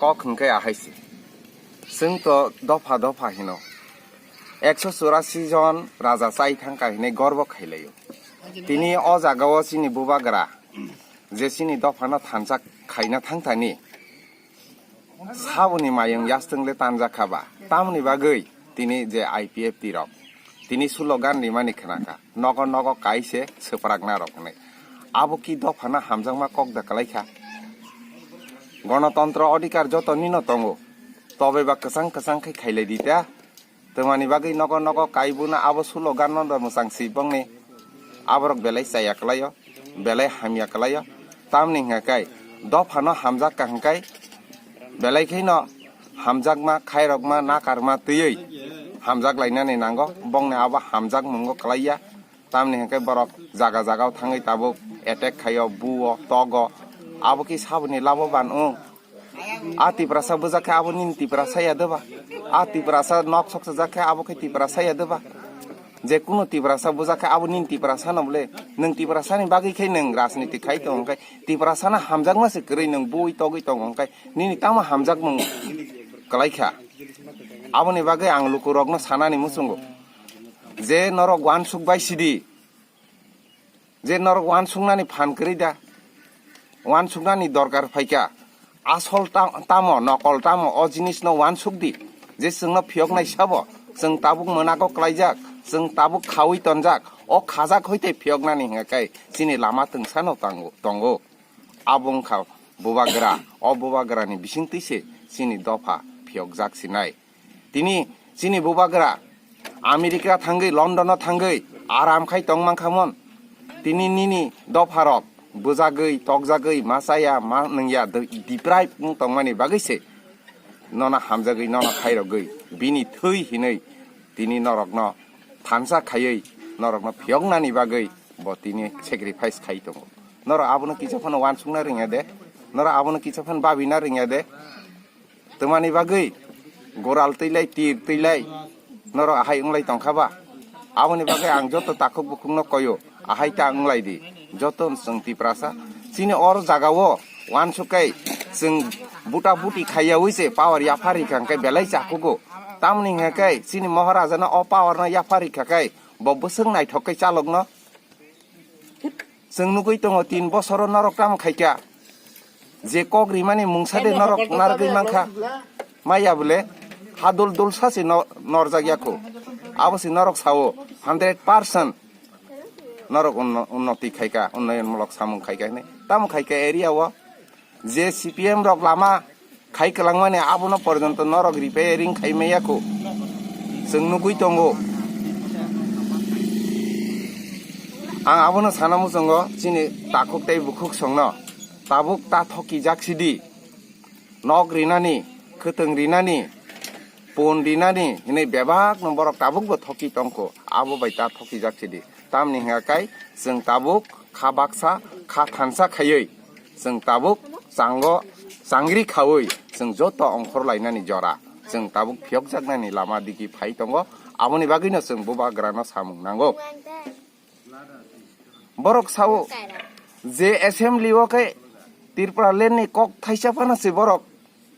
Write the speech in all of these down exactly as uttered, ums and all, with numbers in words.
Kok hwnkhe ahai se. Chwng to dopha dopha hino. Ekso churasi jon raja chai thangkha hinwi gorbo khailaio. Tini o jagao chini bubagra je chini dophano thansa khaina thangthani saboni mayung yastwng le tanjakha ba. Tamoni bagwi tini je I P F T rok tini slogan rimani khnakha, nogo nogo kai se swprakna rok hinwi. Abo ki dophano hamjakma kok da kwlaikha? Gonotontro odhikar joto nino tongo, tobe ba kwchang kwchang khe khailai di ta. Twmani bagwi nogo nogo kai buno abo slogan no da mwchang si bongni. Aborok belai chaya kwlaio, belai hamya kwlaio. Tamni hwnka khe dophano hamjak ka hwnkai belai kheno hamjakma, khairokma, nakarma twiwi hamjak lainani nango. Bongni abo hamjak mungo kwlaiya. Tamni hwnka khe borok jaga jagao thangwi tabuk attack khaio, buo, togo. Abo ki saboni labo ban wng? A Tiprasa bujak khe abo nini Tiprasa ya de ba? A Tiprasa nok sok sajak khe abo khe Tiprasa ya de ba? Je kunu Tiprasa bujak khe abo nini Tiprasa no bole? Nwng Tiprasa ni bagwi khe nwng rajniti khai tongo khe Tiprasa no hamjakma se kwrwi nwng bui togwi tongo khe nini tamo hamjakmung kwlai kha? Aboni bagwi ang lukurokno sanani muchungo je norok uansuk bai sidi. Je norok uansuknani phan kwrwi da, uansuknani dorkar phaikha, asol ta-, tamo, nokol tamo, o jinisno uansuk di. Je chwngno phiyoknai sabo, chwng tabuk mwnago klaijak, chwng tabuk khaui tonjak, o khajak hoite phiyoknani hwnka khe chini lama twngsano tango, tongo. Abo wngkha bubagra, o bubagrani bisingtwi se chini dopha phiyokjak sinai. Tini chini bubagra America thangwi, London o thangwi aram khai tong mankha mon. Tini nini dopharok bujagwi, tokjagwi, ma chaya, ma nungya, de-, deprive wng tongmani bagwi se nono hamjagwi, nono khairogwi, bini thwi hinwi tini norokno thansa khaiwi, norokno phiyoknani bagwi bo tini sacrifice khai tongo. Norok abono kisa phano uansukna rwngya de, norok abono kisa phano babina rwngya de. Twmani bagwi goral twilai, tir twilai norok ahai wnglai tongkha ba? Aboni bagwi ang joto takhuk bukhukno koyo, ahai ta wnglai di. Joto chwng Tiprasa, chini or jagao uansuk khe chwng buta buti khaiyaui se power yaphar rikha hwnkhe belai chakhugo. Tamoni hwnkhe chini Maharajano o power no yaphar rikha khe bo bwswk naithok khe chalokno. Chwng nugwi tongo, tin bosoro norok tamo khaikha. Je kok rimani mungsa de norok narwgwi mankha. Maya bole hadul dul sase no-, norjak yakho. Abo se norok sao hundred percent norok unno-, unnoti khaikha, unnoyon mulok samung khaikha hinwi. Tamo khaikha area o. Je C P M rok lama khai kwlangmani abono porjonto norok repairing khai maya kho. Chwng nugwi tongo. Ang abono sana muchungo chini takhuk tei bukhuk songno. Tabuk ta thokijak sidi. Nok rinani, khwtwng rinani, pon rinani hinwi bebakno borok tabukbo thoki tongkho. Abo bai ta thokijak sidi. Tamni hwnka khe chwng tabuk kha baksa, kha thansa khaiwi chwng tabuk chango changri khaui chwng joto ongkhor lainani jora chwng tabuk phiyokjaknani lama digi phai tongo. Aboni bagwino chwng bubagrano samung nango. Borok sao je assembly o khe Tripura land ni kok thaisa phano se borok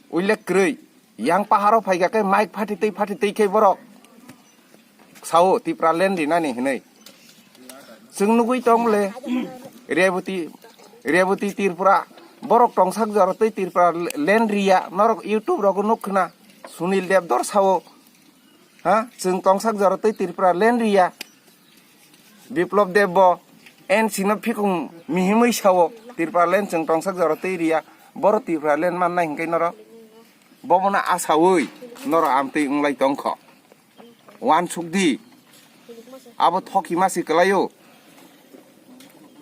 uilek kwrwi. Yang paharo phaikha khe mic phatitwi phatitwi khe borok sao Tripura land rinani hinwi. Chwng nugwi tong le Reboti, Reboti Tripura borok tongsak jora twi Tripura land riya, norok YouTube rogo nuk khna Sunil Debdor sao, ha, chwng tongsak jora twi Tripura land riya. Biplop Deb bo N C no phikung mihimwi sao, Tripura land chwng tongsak jora twi riya, boro Tripura land mannai hwnkhe norok. Bobono asaui norok amtwi wnglai tongkho. Uansuk di. Abo thoki masi kwlaio.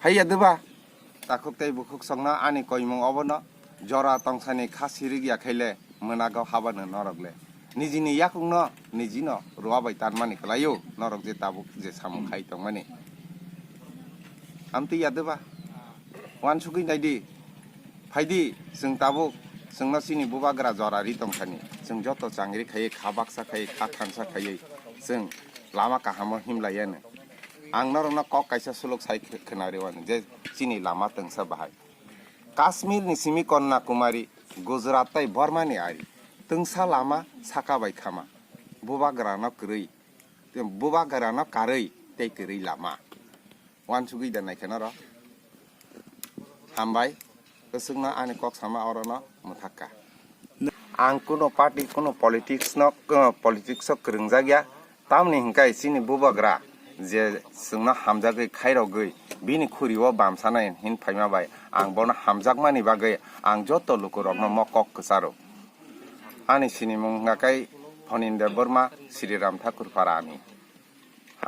Haiya deba. Takhuk tei bukhuk songno ani koimung obono jora tongsani kha sirik ya khaile mwnago habano norok le. Nijini yakungno nijino rua bai tanmani kwlaio norok je tabuk je samung khai tongmani. Amtwi ya deba? Uansugwi naidi. Phaidi, chwng tabuk, chwngno chini bubagra jora ri tongthani. Chwng joto changri khaiwi, kha baksa khaiwi, kha thansa khaiwi, chwng lama kahamo himlaiya no. Ang norokno kok kaisa suluk sai kh-, khwnari wani je chini lama twngsa bahai. Kashmir ni simi Kanyakumari, Gujarat tei Burma ni ari. Twngsa lama saka bai khama. Bubagra no kwrwi. Bubagra no karwi tei kwrwi lama. Wansugwi da naikhe noro. Hambai. Kwchwngno ani kok sama orono mwthakka. Ang kuno party, kuno politics no, uh, politics o kwrwngjak ya. Tamni hwnkhe chini bubagra je chwngno hamjagwi khairogwi bini khuri o bamsanai hin phaima bai ang bono hamjakmani bagwi ang joto lukurokno mo kok kwcharo. Ani sinimung hwnkha khe Phonin Debbarma, Sri Ram Thakur Parani.